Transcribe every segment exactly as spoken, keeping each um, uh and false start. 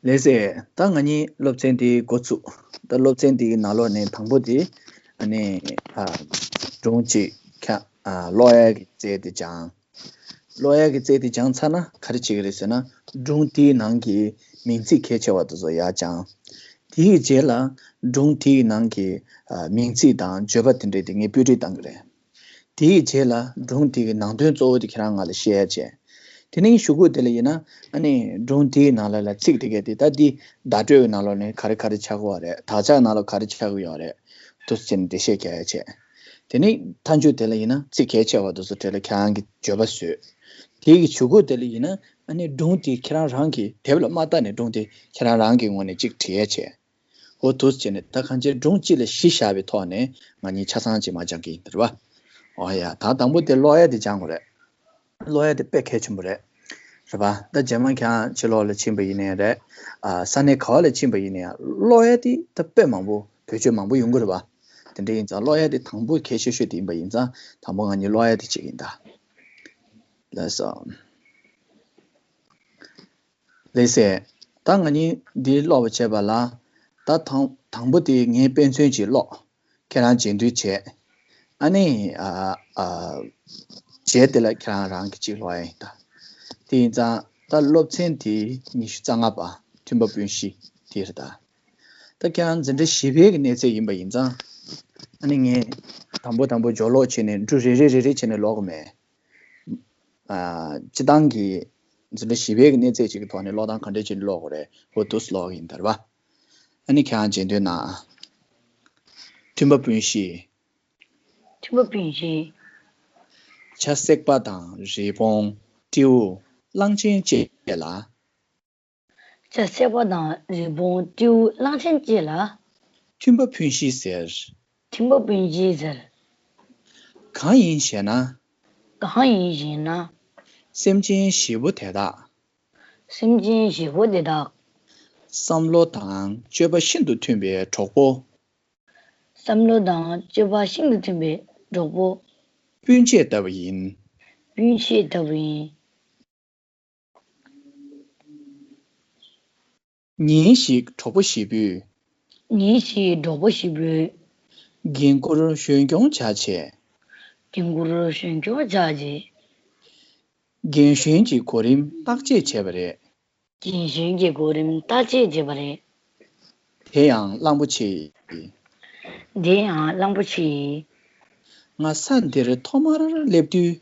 ལགས་སེ། ད་ང་གཉིས་སློབ་ཚན་འདི་འགོ་ཚུགས། ད་སློབ་ཚན་འདིའི་ནང་ལོགས་ནས་དང་པོ་དེ་ཨ་ནི་ཨ་སྒྲུང་གཅིག་ཁ་ཨ་ཀློག་ཡ་གི་རྩལ་དེ་སྦྱངས། ཀློག་ཡ་གི་རྩལ་དེ་སྦྱངས་ཚར་ན་ག་རེ་བྱེད་ཀྱི་རེད་ཟེར་ན། སྒྲུང་དེའི་ནང་གི་མིང་ཚིག་གལ་ཆེ་བ་དེ་ཚོ་ཡར་སྦྱངས། དེའི་རྗེས་ལ་སྒྲུང་དེའི་ནང་གི་ཨ་མིང་ཚིག་དང་བརྗོད་པ་དེ་འདྲས་དེ་ངས་སྤུས་སྒྲིག་བཏང་གི་རེད། དེའི་རྗེས་ལ་སྒྲུང་དེ་གི་ནང་དོན་གཙོ་བོ་དེ་ཁྱེད་རང་ང་ལ་བཤད་ཡ་བྱས། དེ་ནས་གཞུག་གུ་དེ་ལ་ཡིན་ན་ཨ་ནི་སྒྲུང་དེའི་ནང་ལ་ལ་ཚིག་དེ་གས་དེ་ད་འདི་བརྡ་སྤྲོད་ཀྱི་ནང་ལོགས་ནས་ག་རེ་ག་རེ་ཆགས་ཀྱི་ཡོད་རེད། དག་ཆ་ནང་ལ་ག་རེ་ཆགས་ཀྱི་ཡོད་རེད། དུ་ཟེར་ནས་འགྲེལ་བཤད་རྒྱག་ཡ་བྱས། དེ་ནས་མཐའ་མཇུག་དེ་ལ་ཡིན་ན་ཚིག་གལ་ཆེ་བ་དེ་ཚོ་གྲས་ལ་ཁྱེད་རང་གིས་བརྗོད་པ་བཟོས། དེ་གི་གཞུག་གུ་དེ་ལ་ཡིན་ན་ཨ་ནི་སྒྲུང་དེ་ཁྱེད་རང་རང་གིས་དེབ་ལ་མ་བལྟས་ནས་སྒྲུང་དེ་ཁྱེད་རང་རང་གི་ངོས་ནས་གཅིག་བྲིས་ཡ་བྱས། འོ་འདུག་སེ་བྱས་ནས་ད་གང་ཅིའི་སྒྲུང་གཅིག་ལ་གཞི་བཞག་པའི་ཐོག་ནས་ང་གཉིས་ཆ་ཚང་གཅིག་མ་སྦྱང་གི་ཡིན་ད་རེད་པ། འོ་ཡ། ད་དང་པོ་དེ་ཀློག་ཡ་དེ་སྦྱང་དགོས་རེད། ཀློག་ཡ་དེ་དཔེ་གལ་ཆེན་པོ་རེད། རེད་པ། ད་རྗེས་མ་ཁྱེད་རང་ཕྱི་ལོགས་ལ་ཕྱིན་པ་ཡིན་ནའི་རེད། ཨ་ས་གནས་ག་བ་ལ་ཕྱིན་པ་ཡིན་ནའི་ཀློག་ཡ་དེ་ད་དཔེ་མང་པོ་བེད་སྤྱོད་མང་པོ་ཡོང་གི་རེད་པ། དེ་འདྲ་ཡིན་ཙང་ཀློག་ཡ་དེ་དང་པོ་གལ་ཆེ་ཤོས་དེ་ཡིན་པ་ཡིན་ཙང་དང་པོ་ང་གཉིས་ཀློག་ཡ་དེ་བྱེད་ཀྱི་ཡིན་ད། ལགས་སོ། ལགས་སེ། ད་ང་གཉིས་འདི་ཀློག་པ་བྱས་པ་ལ། ད་དང་དང་པོ་དེ་ངས་དཔེ་མཚོན་ཅིག་ཀློག་ཁྱེད་རང་རྗེས་ཟློས་བྱས། ཨ་ནི་ཨ་ཨ་རྗེས་དེ་ལ་ཁྱེད་རང་རང་གིས་གཅིག་ཀློག་ཡ་ཡིན་ད། དེ་ཡིན་ཙང་ད་སློབ་ཚན་དེ་ཉི་ཤུ་རྩ་ལྔ་པ། མཐུན་པ་སྤུན་བཞི་དེ་རེད་ད། ད་ཁྱེད་རང་འཛིན་གྲྭ་བཞི་པའི་གི་གནས་ཚད་ཡིན་པ་ཡིན་ཙང་། ཨ་ནི་ངས་དང་པོ་དང་པོ་སྦྱོར་ཀློག་བྱས་ནས་འབྲུ་རེ་རེ་རེ་རེ་བྱས་ནས་ཀློག་གི་མེད། ཨ། སྤྱིར་བཏང་གི་འཛིན་གྲྭ་བཞི་པའི་གི་གནས་ཚད་ཅིག་གི་ཐོག་ནས་ཀློག་སྟངས་ག་འདྲས་ཅིག་ཀློག་དགོས་རེད། འོ་འདུག་སེ་ཀློག་གི་ཡིན་ད་རེད་པ། ཨ་ནི་ཁྱེད་རང་རྗེས་ཟློས་གནང་། མཐུན་པ་སྤུན་བཞི། མཐུན་པ་སྤུན་བཞི། བྱ་སྲེག་པ་དང་རི་བོང་། སྤྲེའུ། གླང་ཆེན་བཅས་ལ། བྱ་སྲེག་པ་དང་རི་བོང་སྤྲེའུ་གླང་ཆེན་བཅས་ལ། མཐུན་པ་སྤུན་བཞི་ཟེར། མཐུན་པ་སྤུན་བཞི་ཟེར། གང་ཡིན་ཞེ་ན། གང་ཡིན་ཞེ་ན། སེམས་ཅན་བཞི་པོ་དེ་དག་སེམས་ཅན་བཞི་པོ་དེ་དག་བསམ་བློ་དང་སྤྱོད་པ་ཤིན་ཏུ་མཐུན་པའི་གྲོགས་པོ། བསམ་བློ་དང་སྤྱོད་པ་ཤིན་ཏུ་མཐུན་པའི་གྲོགས་པོ། སྤུན་མཆེད་ལྟ་བུ་ཡིན། སྤུན་མཆེད་ལྟ་བུ་ཡིན། ཉིན་ཞིག་གྲོགས་པོ་བཞི་པོས། ཉིན་ཞིག་གྲོགས་པོ་བཞི་པོས། རྒན་བཀུར་གཞོན་སྐྱོང་བྱ་བྱེད། རྒན་བཀུར་གཞོན་སྐྱོང་བྱ་བྱེད། རྒན་གཞོན་གྱི་གོ་རིམ་བརྟག་དཔྱད་བྱས་པ་རེད། རྒན་གཞོན་གྱི་གོ་རིམ་བརྟག་དཔྱད་བྱས་པ་རེད། དེ་ཡང་གླང་པོ་ཆེ་ཡིས། དེ་ཡང་གླང་པོ་ཆེ་ཡིས། ང་ས་འདིར་ཐོག་མར་སླེབས་དུས།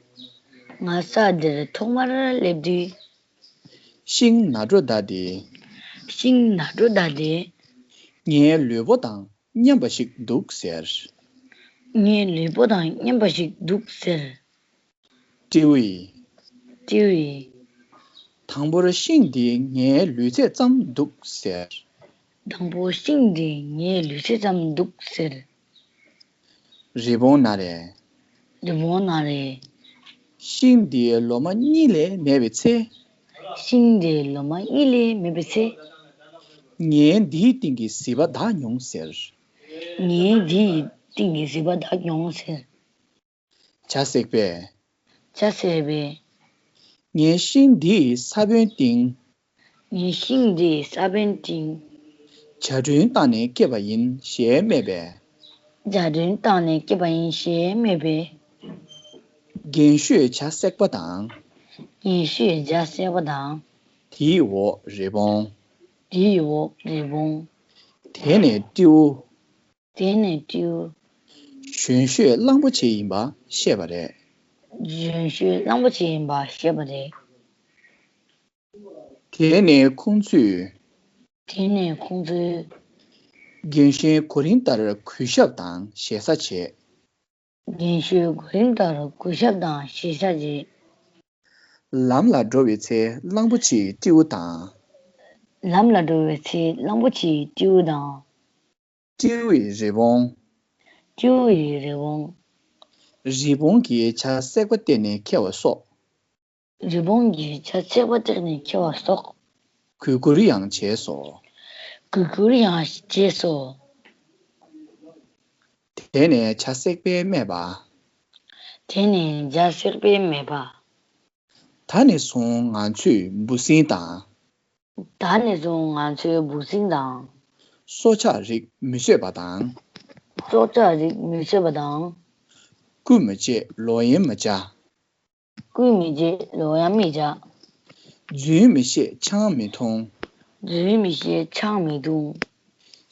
ང་ས་འདིར་ཐོག་མར་སླེབས་དུས། ཤིང་ནག་འགྲོ་མདའ་དེ། ཤིང་ནག་འགྲོ་མདའ་དེ། ངའི་ལུས་པོ་དང་མཉམ་པ་ཞིག་འདུག་ཟེར། ངའི་ལུས་པོ་དང་མཉམ་པ་ཞིག་འདུག་ཟེར། སྤྲེའུ་ཡིས། སྤྲེའུ་ཡིས། དང་པོར་ཤིང་འདི་ངའི་ལུས་ཚད་ཙམ་འདུག་ཟེར། དང་པོ་ཤིང་འདི་ངའི་ལུས་ཚད་ཙམ་འདུག་ཟེར། རི་བོང་ན་རེ། རི་བོང་ན་རེ། ཤིང་འདི་ལོ་མ་གཉིས་ལས་མེད་པའི་ཚེ། ཤིང་འདི་ལོ་མ་གཉིས་ལས་མེད་པའི་ཚེ། ངས་འདིའི་སྟེང་གི་ཟིལ་པ་བརྡར་མྱོང་ཟེར། ངས་འདིའི་སྟེང་གི་ཟིལ་པ་བརྡར་མྱོང་ཟེར། བྱ་སྲེག་པས། བྱ་སྲེག་པས། ངས་ཤིང་འདིའི་ས་བོན་སྟེང་། ངས་ཤིང་འདིའི་ས་བོན་སྟེང་། བྱ་སྒྲོན་བཏང་ནས་སྐྱེས་པ་ཡིན་ཞེས་སྨྲས་པས། བྱ་སྒྲོན་བཏང་ནས་སྐྱེས་པ་ཡིན་ཞེས་སྨྲས་པས། རྒན་ཤོས་བྱ་སྲེག་པ་དང་། རྒན་ཤོས་བྱ་སྲེག་པ་དང་། དེའི་འོག་རི་བོང་། དེའི་འོག་རི་བོང་། དེ་ནས་སྤྲེའུ། དེ་ནས་སྤྲེའུ། གཞོན་ཤོས་གླང་པོ་ཆེ་ཡིན་པ་ཤེས་པ་རེད། གཞོན་ཤོས་གླང་པོ་ཆེ་ཡིན་པ་ཤེས་པ་རེད། དེ་ནས་ཁོང་ཚོས། དེ་ནས་ཁོང་ཚོས། རྒན་གཞོན་གོ་རིམ་ལྟར་གུས་ཞབས་དང་ཞེ་ས་བྱས། རྒན་གཞོན་གོ་རིམ་ལྟར་གུས་ཞབས་དང་ཞེ་ས་བྱས། ལམ་ལ་འགྲོ་བའི་ཚེ་གླང་པོ་ཆེའི་སྤྲེའུ་དང་། ལམ་ལ་འགྲོ་བའི་ཚེ་གླང་པོ་ཆེའི་སྤྲེའུ་དང་། སྤྲེའུ་ཡི་རི་བོང་། སྤྲེའུ་ཡི་རི་བོང་། རི་བོང་གིས་བྱ་སྲེག་པ་བསྟན་ནས་ཁྱེར་བ་སོགས། རི་བོང་གིས་བྱ་སྲེག་པ་བསྟན་ནས་ཁྱེར་བ་སོགས། གུས་བཀུར་ཡང་བྱས་སོ། གུས་བཀུར་ཡང་བྱས་སོ། དེ་ནས་བྱ་སྲེག་པས་སྨྲས་པ། དེ་ནས་བྱ་སྲེག་པས་སྨྲས་པ། ད་ནས་བཟུང་ང་ཚོས་འབུ་སྲིན་དང་། ད་ནས་བཟུང་ང་ཚོས་འབུ་སྲིན་དང་། སྲོག་ཆགས་རིགས་མི་གསོད་པ་དང་། སྲོག་ཆགས་རིགས་མི་གསོད་པ་དང་། རྐུ་མི་བྱེད། ལོག་གཡེམ་མི་བྱ། རྐུ་མི་བྱེད། ལོག་གཡེམ་མི་བྱ། རྫུན་མི་བཤད། ཆང་མི་འཐུང་། རྫུན་མི་བཤད། ཆང་མི་འཐུང་།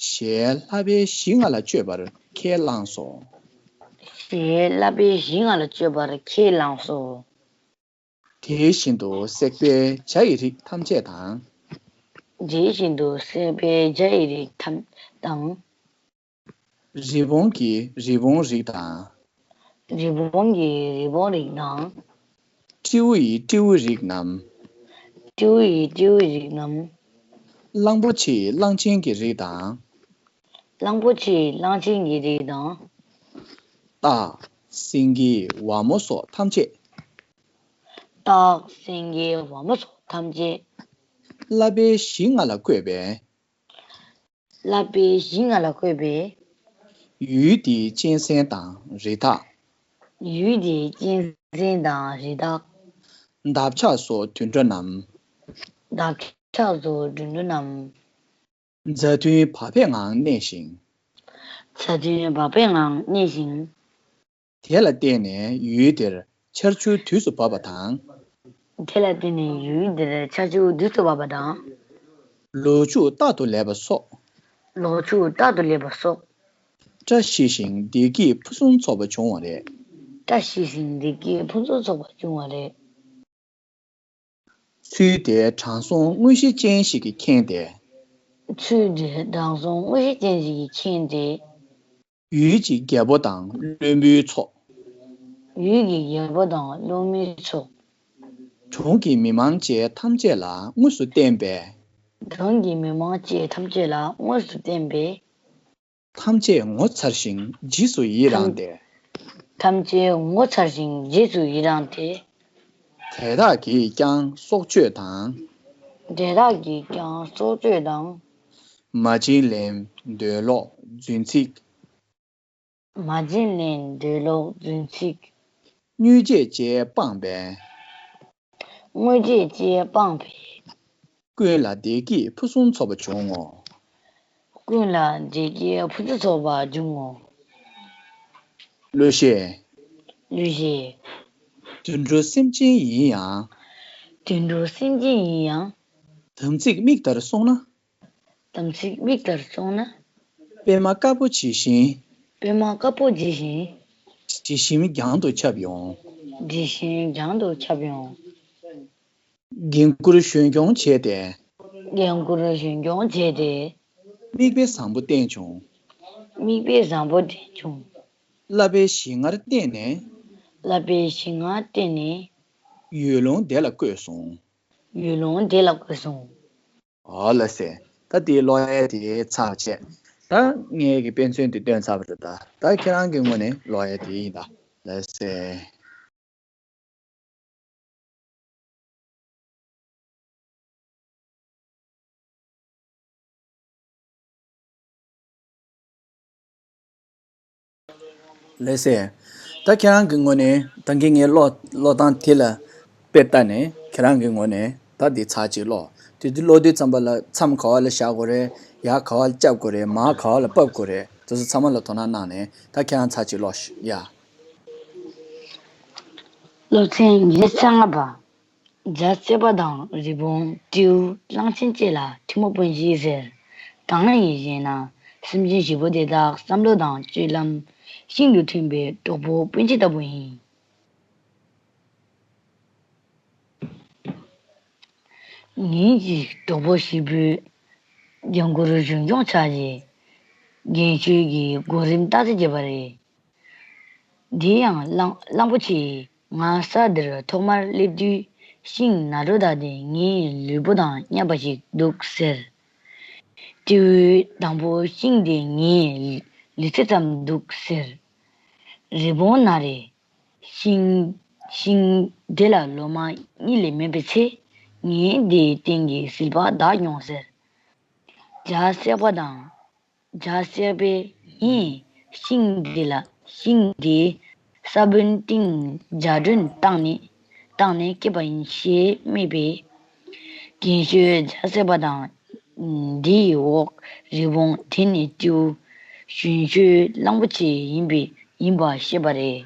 ཞལ་ལྷག་པའི་གཞི་ལྔ་ལ་སྤྱོད་པར་ཁས་བླངས་སོ། ཞལ་ལྷག་པའི་གཞི་ལྔ་ལ་སྤྱོད་པར་ཁས་བླངས་སོ། དེ་བཞིན་དུ་བསྲེགས་པའི་བྱ་ཡི་རིགས་ཐམས་ཅད་དང་། དེ་བཞིན་དུ་བསྲེགས་པའི་བྱ་ཡི་རིགས་ཐམས་དང་། རི་བོང་གི་རི་བོང་རིགས་དང་། རི་བོང་གི་རི་བོང་རིགས་དང་། སྤྲེའུ་ཡི་སྤྲེའུ་རིགས་རྣམས། སྤྲེའུ་ཡི་སྤྲེའུ་རིགས་རྣམས། གླང་པོ་ཆེའི་གླང་ཆེན་གྱི་རིགས་དང་། གླང་པོ་ཆེའི་གླང་ཆེན་གྱི་རིགས་དང་། སྟག་སེང་གེ་ཝ་མོ་སོགས་ཐམས་ཅད། སྟག་སེང་གེ་ཝ་མོ་སོགས་ཐམས་ཅད། ལྷག་པའི་གཞི་ལྔ་ལ་བཀོད་པའི། ལྷག་པའི་གཞི་ལྔ་ལ་བཀོད་པའི། ཡུལ་དེའི་གཅན་གཟན་དང་རི་དྭགས། ཡུལ་དེའི་གཅན་གཟན་དང་རི་དྭགས། འདབ་ཆགས་སོགས་དུད་འགྲོ་རྣམས། འདབ་ཆགས་སོགས་དུད་འགྲོ་རྣམས། མཛའ་མཐུན་བག་ཕེབས་ངང་གནས་ཤིང་། མཛའ་མཐུན་བག་ཕེབས་ངང་གནས་ཤིང་། དེ་ལ་བརྟེན་ནས་ཡུལ་དེར་ཆར་ཆུ་དུས་སུ་བབས་པ་དང་། དེ་ལ་བརྟེན་ནས་ཡུལ་དེར་ཆར་ཆུ་དུས་སུ་བབས་པ་དང་། ལོ་ཕྱུགས་རྟག་ཏུ་ལེགས་པ་སོགས། ལོ་ཕྱུགས་རྟག་ཏུ་ལེགས་པ་སོགས། བཀྲ་ཤིས་ཤིང་བདེ་སྐྱིད་ཕུན་སུམ་ཚོགས་པ་བྱུང་བ་རེད། བཀྲ་ཤིས་ཤིང་བདེ་སྐྱིད་ཕུན་སུམ་ཚོགས་པ་བྱུང་བ་རེད། ཚུལ་དེ་དྲང་སྲོང་དངོས་གཞི་ཅན་ཞིག་གིས་མཁྱེན་ཏེ། ཚུལ་དེ་དྲང་སྲོང་དངོས་གཞི་ཅན་ཞིག་གིས་མཁྱེན་ཏེ། ཡུལ་གྱི་རྒྱལ་པོ་དང་བློན་པོའི་ཚོགས། ཡུལ་གྱི་རྒྱལ་པོ་དང་བློན་པོའི་ཚོགས། གྲོང་གི་མི་མང་བཅས་ཐམས་ཅད་ལ་དངོས་སུ་བསྟན་པས། གྲོང་གི་མི་མང་བཅས་ཐམས་ཅད་ལ་དངོས་སུ་བསྟན་པས། ཐམས་ཅད་ངོ་མཚར་ཞིང་རྗེས་སུ་ཡི་རངས་ཏེ། ཐམས་ཅད་ངོ་མཚར་ཞིང་རྗེས་སུ་ཡི་རངས་ཏེ། དེ་དག་གིས་ཀྱང་སྲོག་གཅོད་དང་། དེ་དག་གིས་ཀྱང་སྲོག་གཅོད་དང་། མ་བྱིན་ལེན། འདོད་ལོག། རྫུན་ཚིག། མ་བྱིན་ལེན། འདོད་ལོག། རྫུན་ཚིག། དངོས་རྗེས་བཅས་སྤངས་པས། དངོས་རྗེས་བཅས་སྤངས་པས། ཀུན་ལ་བདེ་སྐྱིད་ཕུན་སུམ་ཚོགས་པ་འབྱུང་ངོ་། ཀུན་ལ་བདེ་སྐྱིད་ཕུན་སུམ་ཚོགས་པ་འབྱུང་ངོ་། གླུ་གཞས། གླུ་གཞས། དུད་འགྲོ་སེམས་ཅན་ཡིན་ཡང་། དུད་འགྲོ་སེམས་ཅན་ཡིན་ཡང་། དམ་ཚིག་མིག་ལྟར་སྲུང་ན། དམ་ཚིག་མིག་ལྟར་སྲུང་ན། པད་མ་དཀར་པོ་ཇི་བཞིན། པད་མ་དཀར་པོ་ཇི་བཞིན། དྲི་ཞིམ་རྒྱང་དུ་ཁྱབ་ཡོང་། དྲི་ཞིམ་རྒྱང་དུ་ཁྱབ་ཡོང་། རྒན་བཀུར་གཞོན་སྐྱོང་བྱས་ཏེ། རྒན་བཀུར་གཞོན་སྐྱོང་བྱས་ཏེ། མིག་དཔེ་བཟང་པོ་བསྟན་བྱུང་། མིག་དཔེ་བཟང་པོ་བསྟན་བྱུང་། བསླབ་པའི་གཞི་ལྔར་བརྟེན་ནས། བསླབ་པའི་གཞི་ལྔར་བརྟེན་ནས། ཡུལ་ལུང་བདེ་ལ་བཀོད་སོང་། ཡུལ་ལུང་བདེ་ལ་བཀོད་སོང་། ཨོ་ལགས་སེ། ད་དེའི་ཀློག་ཡས་དེ་ཚར་བྱས། ད་ངས་ཀྱི་དཔེ་མཚོན་དེ་བཏོན་ཚར་བ་རེད་ད། ད་ཁྱེད་རང་གི་ངོས་ནས་ཀློག་ཡས་དེ་ཡིན་ད། ལགས་སེ། ལགས་སེ། ད་ཁྱེད་རང་གི་ངོས་ནས་ད་གིན་ངས་ཀློག་ཀློག་སྟངས་དེ་ལ་དཔེ་ལྟ་ནས་ཁྱེད་རང་གི་ངོས་ནས་ད་འདི་ཚར་གཅིག་ཀློག་དེ་དུས་ཀློག་དུས་ཙམ་པ་ལ་མཚམས་ག་བ་ལ་བཞག་དགོས་རེད། ཡར་ག་བ་ལ་བཅབ་དགོས་རེད། མར་ག་བ་ལ་ཕབ་དགོས་རེད། དེ་ཚོ་ཚང་མ་ལ་དོ་སྣང་གནང་ནས་ད་ཁྱེད་རང་ཚར་གཅིག་ཀློག་ཤོག་ཡ། སློབ་ཚན་ཉི་ཤུ་རྩ་ལྔ་པ། བྱ་བསད་པ་དང་རི་བོང་སྤྲེའུ་གླང་ཆེན་བཅས་ལ་ཐུན་མོང་དཔོན་ཆེན་ཟེར། གང་ཡིན་ཞེ་ན། སེམས་ཅན་བཞི་པོ་དེ་དག་བསམ་བློ་དང་སྤྱོད་ལམ་ཤིན་ཏུ་མཐུན་པའི་གྲོགས་པོ་སྤུན་མཆེད་ལྟ་བུ་ཡིན། ངེད་ཀྱི་གྲོགས་པོ་བཞི་པོས་རྒན་བཀུར་གཞོན་སྐྱོང་བྱས་རྗེས། རྒན་ཤོས་ཀྱི་གོ་རིམ་བརྟག་དཔྱད་བྱས་པ་རེད། དེ་ཡང་གླང་གླང་པོ་ཆེས་ང་ས་འདིར་ཐོག་མར་སླེབས་དུས་ཤིང་ནག་དྲོ་དག་དེ་ངའི་ལུས་པོ་དང་མཉམ་པ་ཞིག་འདུག་ཟེར། སྤྲེའུས་དང་པོ་ཤིང་དེ་ངའི་ལུས་ཚད་ཙམ་འདུག་ཟེར། རི་བོང་ན་རེ། ཤིང་ཤིང་དེ་ལ་ལོ་མ་གཉིས་ལས་མེད་པའི་ཚེ། ངས་དེའི་སྟེང་གི་ཟིལ་པ་བརྡར་མྱོང་ཟེར། བྱ་བསད་པ་དང་། བྱ་བསད་པས་ངས་ཤིང་འདི་ལ་ཤིང་འདིའི་ས་བོན་སྟེང་འཇའ་སྒྲོན་བཏང་ནས་བཏང་ནས་སྐྱེས་པ་ཡིན་ཞེས་སྨྲས་པས། རྒན་ཤོས་རྒྱ་སེ་པ་དང་། འདི་ཡི་འོག་རི་བོང་། དེ་ནི་སྤྲེའུ། གཞོན་ཤོས་གླང་པོ་ཆེ་ཡིན་པའི་ཡིན་པ་ཤེས་པ་རེད།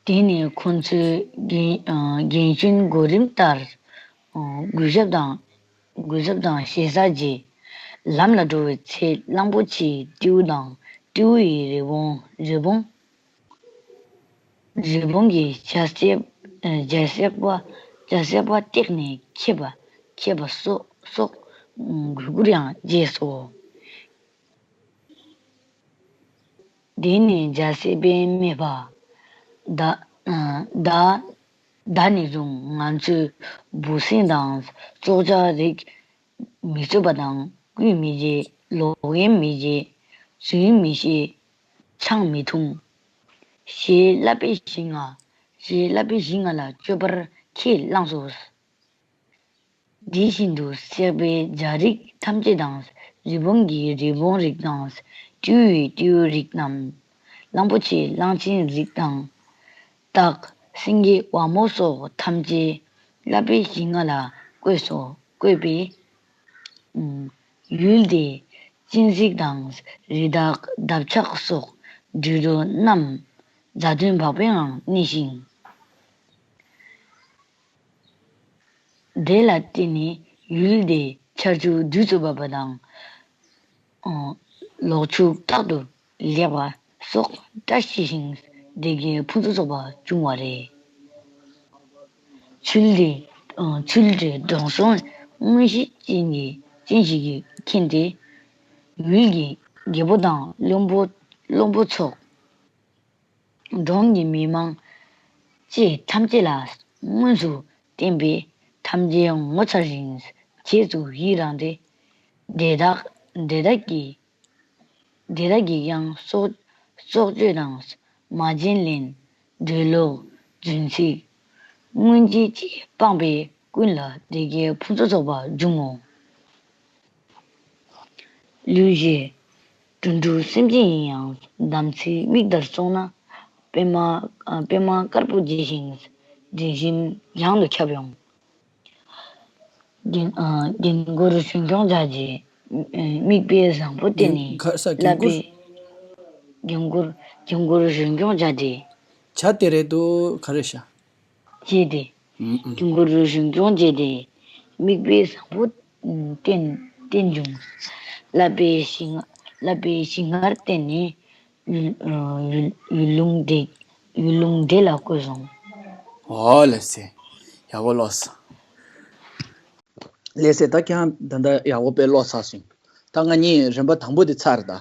དེ་ནས་ཁོ་ཚོས་རྒན་རྒན་གཞོན་གོ་རིམ་ལྟར་གུས་ཞབས་དང་གུས་ཞབས་དང་ཞེ་ས་རྗེས་ལམ་ལ་འགྲོ་བའི་ཚེ་གླང་པོ་ཆེའི་སྤྲེའུ་དང་སྤྲེའུ་ཡི་རི་བོང་རི་བོང་རི་བོང་གི་ཇ་སྲེག་ཇ་སྲེག་པ་ཇ་སྲེག་པ་བཏེགས་ནས་ཁྱེར་བ་ཁྱེར་བ་སོགས་སོགས་གུས་བཀུར་ཡང་བྱས་སོ། དེ་ནས་རྒྱལ་སྲས་པས་སྨྲས་པ། ད་ད་ད་ནས་བཟུང་ང་ཚོས་འབུ་སྲིན་དང་སྲོག་ཆགས་རིགས་མི་གསོད་པ་དང་རྐུ་མི་བྱེད། ལོག་གཡེམ་མི་བྱེད། རྫུན་མི་བཤད། ཆང་མི་འཐུང་། ཞེས་བསླབ་པའི་གཞི་ལྔ་ཞེས་བསླབ་པའི་གཞི་ལྔ་ལ་སྤྱོད་པར་ཁས་བླངས་སོ། དེ་བཞིན་དུ་བསྲེགས་པའི་བྱ་རིགས་ཐམས་ཅད་དང་། རི་བོང་གི་རི་བོང་རིགས་དང་། སྤྲེའུ་ཡི་སྤྲེའུ་རིགས་རྣམས། གླང་པོ་ཆེའི་གླང་ཆེན་རིགས་དང་། སྟག་སེང་གེ་ཝ་མོ་སོགས་ཐམས་ཅད་བསླབ་པའི་གཞི་ལྔ་ལ་བཀོད་སོ། བཀོད་པས། ཡུལ་དེའི་སྤྱན་གཟིགས་དང་རི་དྭགས་འདབ་ཆགས་སོགས་འབྲི་རུ་རྣམས་མཛའ་དོན་འབག་པའི་ངང་གནས་ཤིང་། དེ་ལ་བརྟེན་ནས་ཡུལ་དེའི་ཆར་ཆུ་དུས་སུ་བབས་པ་དང་། ལོག་ཕྱུགས་རྟག་ཏུ་ལེགས་པ་སོགས་བཀྲ་ཤིས་ཤིང་བདེ་དགེའི་ཕུན་སུམ་ཚོགས་པ་འབྱུང་བ་རེད། ཚུལ་དེ་ཚུལ་དེ་འབྲོང་སྲང་མངོན་ཤེས་ཅན་གྱི་ཅན་ཞིག་གིས་མཁྱེན་ཏེ། ཡུལ་གྱི་རྒྱལ་པོ་དང་བློན་པོ་བློན་པོ་ཚོགས། འབྲོང་གི་མི་མང་བཅས་ཐམས་ཅད་ལ་སྔོན་དུ་བསྟན་པས་ཐམས་ཅད་ངོ་མཚར་ཞིང་རྗེས་སུ་ཡི་རང་སྟེ། དེ་དག་དེ་དག་གིས་དེ་དག་གིས་ཀྱང་སྲོག་སྲོག་གཅོད་དང་། མ་བྱིན་ལེན། འདོད་ལོག་རྫུན་ཚིག་སྔོན་ཆད་ཅེས་སྤངས་པས་ཀུན་ལ་བདེ་དགེའི་ཕུན་སུམ་ཚོགས་པ་འབྱུང་ངོ་། ལུས་ཀྱི་འགྲོ་དྲུག་སེམས་ཅན་ཡིན་ཡང་། དམ་ཚིག་མིག་ལྟར་བཙུགས་ན། པདྨ་པདྨ་དཀར་པོ་རྒྱས་ཤིང་། དྲིན་ཆེན་གྱང་དུ་ཁྱབ་ཡོང་། རྒན་རྒན་གོས་གཞོན་སྐྱོང་བྱ་རྗེས། མིག་དཔེ་བཟང་པོ་བསྟན་ནས་ག་ས་རྒན་བསླབ་གོས་པའི། རྒན་གོས་རྒན་གོས་གཞོན་སྐྱོང་བྱ་རྗེས། བྱ་དེ་རེད་འདུག་ག་རེ་བྱ། བྱས་ཏེ། ཨུམ་ཨུམ། རྒན་གོས་གཞོན་སྐྱོང་བྱས་ཏེ། མིག་དཔེ་བཟང་པོ་བསྟན་བསྟན་བྱུང་། བསླབ་པའི་གཞི་ལྔ་བསླབ་པའི་གཞི་ལྔར་བརྟེན་ནས། ཡུལ་ཡུལ་ཡུལ་ལུང་བདེ་ཡུལ་ལུང་བདེ་ལ་བཀོད་སོང་། ཨོ་ལགས་སེ། ཡག་པོ་ཀློག་སོང་། ལགས་སེ། ད་ཁྱེད་རང་ད་ལྟ་ཡག་པོ་དཔེ་ཀློག་ཚར་སོང་། ད་ང་གཉིས་རིམ་པ་དང་པོ་དེ་ཚར། ད་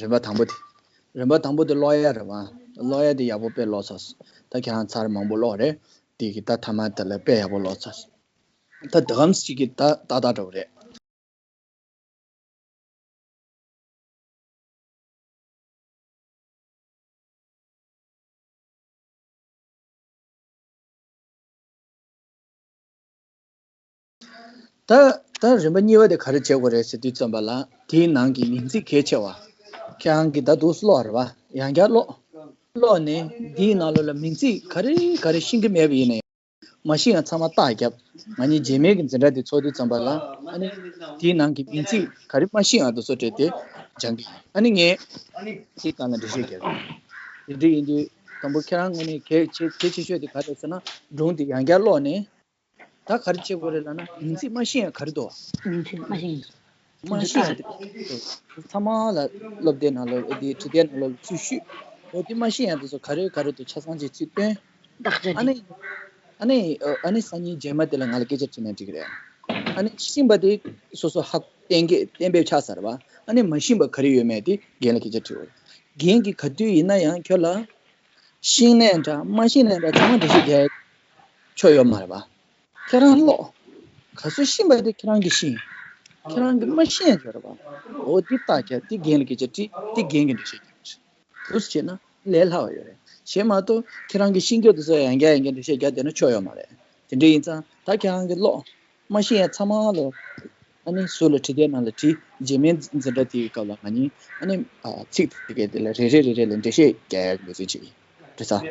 རིམ་པ་དང་པོ་དེ། རིམ་པ་དང་པོ་དེ་ཀློག་ཡ་རེད་བ། ཀློག་ཡ་དེ་ཡག་པོ་དཔེ་ཀློག་ཚར་སོང་། ད་ཁྱེད་རང་ཚར་མང་པོ་ཀློག་རེད། དེ་གི་ད་ཐ་མ་དེ་ལ་དཔེ་ཡག་པོ་ཀློག་ཚར་སོང་། ད་དེ་གམ་ཞིག་གི་ད་ཏག་ཏག་འདྲ་བོ་རེད། ད་ད་རིམ་པ་གཉིས་པ་དེ་ག་རེ་བྱེད་དགོས་རེད་ཟེར་དུས་ཙམ་པ་ལ། དེའི་ནང་གི་མིང་ཚིག་གལ་ཆེ་བ། ཁྱེད་རང་གིས་ད་དུང་ཀློག་རེད་བ། ཡང་བསྐྱར་ཀློག་ཀློག་ནས་འདིའི་ནང་ལོགས་ལ་མིང་ཚིག་ག་རེ་ག་རེ་ཤེས་ཀྱི་མེད་པ་ཡིན་ནའི། མ་ཤེས་ཡང་ཚང་མ་རྟགས་བརྒྱབ། ང་གཉིས་རྗེས་མའི་གི་འཛིན་གྲྭ་དེ་ཚོགས་དུས་ཙམ་པ་ལ། ཨ་ནི་དེའི་ནང་གི་མིང་ཚིག་ག་རེ་མ་ཤེས་ཡང་དེ་ཚོ་བྲིས་ཏེ་སྦྱང་གི་ཡིན། ཨ་ནི་ངས་དེའི་སྒང་ལ་འགྲེལ་བཤད་རྒྱག་གི་ཡིན། དེ་འདྲ་ཡིན་དུས་དང་པོ་ཁྱེད་རང་ངོས་ནས་གལ་ཆེ་གལ་ཆེ་ཤོས་དེ་ག་རེ་ཟེར་ན། སྒྲུང་དེ་ཡང་བསྐྱར་ཀློག་ནས། ད་ག་རེ་བྱེད་དགོས་རེད་ལབ་ན། མིང་ཚིག་མ་ཤེས་ཡང་ག་རེ་འདུག་མིང་ཚིག་མ་ཤེས་ཡང་། མ་ཤེས་ཡང་དེ་ཚང་མ་ལ་སློབ་དེབ་ནང་ལོགས་དེ་འཕྲོས་དེབ་ནང་ལོགས་ཚུར་ཞུས། འོ་དེ་མ་ཤེས་ཡང་དེ་ཚོ་ག་རེ་ག་རེ་འདུག་ཆ་ཚང་ཅིག་ཚུར་སྟོན། བརྟག་དཔྱད་ཨ་ནི། ཨ་ནི་ཨ་ནི་སང་ཉིན་རྗེས་མ་དེ་ལ་ང་ལ་སྐད་ཆ་དྲིས་ན་འགྲིག་གི་རེད། ཨ་ནི་ཤེས་པ་དེ་སོ་སོ་ཧ་གཏན་འཁེལ་གཏན་འབེབས་ཆགས་ཚར་བ། ཨ་ནི་མ་ཤེས་པ་ག་རེ་ཡོད་མེད་དེ་རྒན་ལ་སྐད་ཆ་དྲི་དགོས་རེད། རྒན་གྱིས་ག་དུས་ཡིན་ན་ཡང་ཁྱོད་ལ། ཤེས་ནའི་འདྲ་མ་ཤེས་ནའི་འདྲ་ཚང་མ་འགྲེལ་བཤད་རྒྱག་ཆོག་ཡོད་མ་རེད་པ། ཁྱེད་རང་ཀློག་ག་ཚོད་ཤེས་པ་དེ་ཁྱེད་རང་གིས་ཤེས། ཁྱེད་རང་གིས་མ་ཤེས་ཡང་ཡོད་རེད་པ། འོ་འདི་བརྟག་རྒྱག་འདི་རྒན་ལ་སྐད་ཆ་དྲིས། འདི་རྒན་གྱིས་འགྲེལ་བཤད་རྒྱག་གི་རེད། འདུག་སེ་བྱས་ན་ལས་སླ་བ་ཡོད་རེད། བྱས་མ་གཏོགས་ཁྱེད་རང་གིས་ཤེས་རྒྱུ་དེ་ཚོ་ཡང་བསྐྱར་ཡང་བསྐྱར་འགྲེལ་བཤད་རྒྱག་བསྡད་ན་ཆོག་ཡོད་མ་རེད། དེ་འདྲ་ཡིན་ཙང་ད་ཁྱེད་རང་གིས་ཀློག་མ་ཤེས་ཡ་ཚང་མ་ལ། ཨ་ནི་ཟུར་ལ་འཕྲོས་དེབ་ནང་ལ་བྲིས། རྗེས་མའི་འཛིན་གྲྭ་དེའི་སྐབས་ལ་ང་གཉིས་ཨ་ནི་ཚིག་དེ་གའི་དེ་ལ་རེ་རེ་རེ་རེ་ལ་འགྲེལ་བཤད་རྒྱག་ཡག་གི་འབད་བརྩོན་བྱེད་ཀྱི་ཡིན། འགྲིག་སོང་།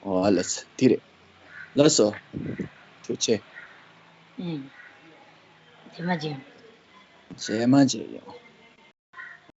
འོ་ལགས་སོ། དེ་རེད། ལགས་སོ། ཐུགས་རྗེ་ཆེ། ཨུམ། རྗེས་མ་མཇལ། རྗེས་མ་མཇལ་ཡོང་།